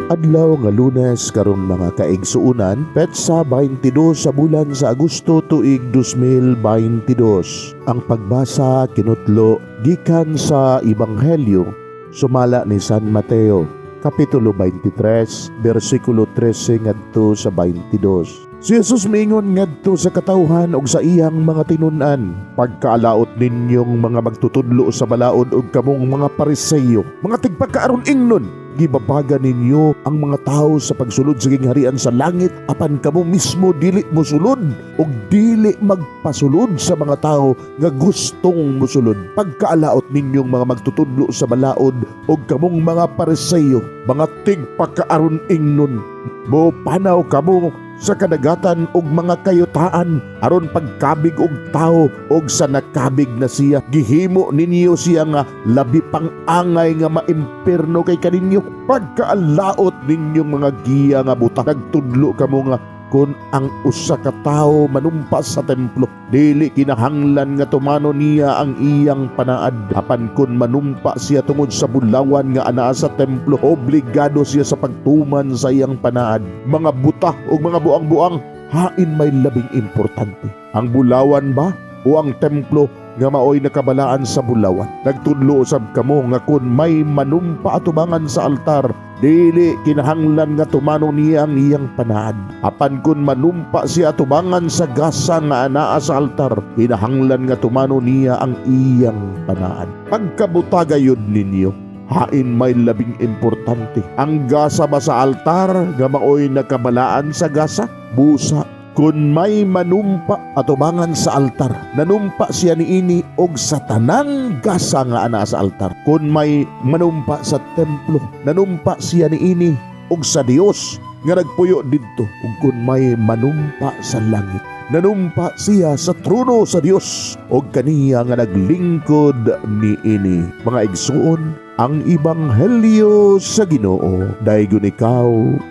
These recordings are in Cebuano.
Adlaw nga Lunes karon, mga kaigsuonan, petsa 22 sa bulan sa Agosto, tuig 2022. Ang pagbasa kinutlo gikan sa Ebanghelyo sumala ni San Mateo, Kapitulo 23, bersikulo 13 ngadto sa 22. Si Jesus miingon ngadto sa katawhan ug sa iyang mga tinun-an, "Pagkaalaot ninyong mga magtutudlo sa balaod ug kamong mga Pariseyo, mga tigpagkaaron ingnon! Gibabaga ninyo ang mga tao sa pagsulod sa gingharian sa langit, apan kamo mismo dili mosulod ug dili magpasulod sa mga tao nga gustong mosulod. Pagkaalaot ninyong mga magtutudlo sa balaod ug kamong mga Pariseyo, mga tigpakaaron ingnon! Mopanaw kamo sa kadagatan og mga kayutaan aron pagkabig og tawo, og sa nakabig na siya, gihimo ninyo siya nga labi pang angay nga maimpirno kay kaninyo. Pagkaalaot ninyong mga giya nga buta! Nagtudlo kamo nga kon ang usa ka tawo manumpa sa templo, dili kinahanglan nga tumanon niya ang iyang panaad. Apan kon manumpa siya tungod sa bulawan nga anaa sa templo, obligado siya sa pagtuman sa iyang panaad. Mga buta ug mga buang-buang! Hain may labing importante? Ang bulawan ba o ang templo nga maoy nakabalaan sa bulawan? Nagtudlo usab kamo nga kun may manumpa atubangan sa altar, dili kinahanglan nga tumanon niya ang iyang panaad. Apan kun manumpa siya atubangan sa gasa nga anaa sa altar, kinahanglan nga tumanon niya ang iyang panaad. Pagkabuta gayud ninyo! Hain may labing importante? Ang gasa ba sa altar nga maoy nakabalaan sa gasa? Busa, kun may manumpa atubangan sa altar, nanumpa siya niini og sa tanang gasa nga anaa sa altar. Kun may manumpa sa templo, nanumpa siya niini og sa Dios nga nagpuyo didto. Ug kun may manumpa sa langit, nanumpa siya sa trono sa Dios og kaniya nga naglingkod niini." Mga igsuon, ang Ebanghelyo sa Ginoo. Daygon ikaw,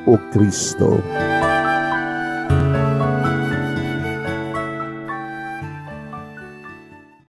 o Kristo.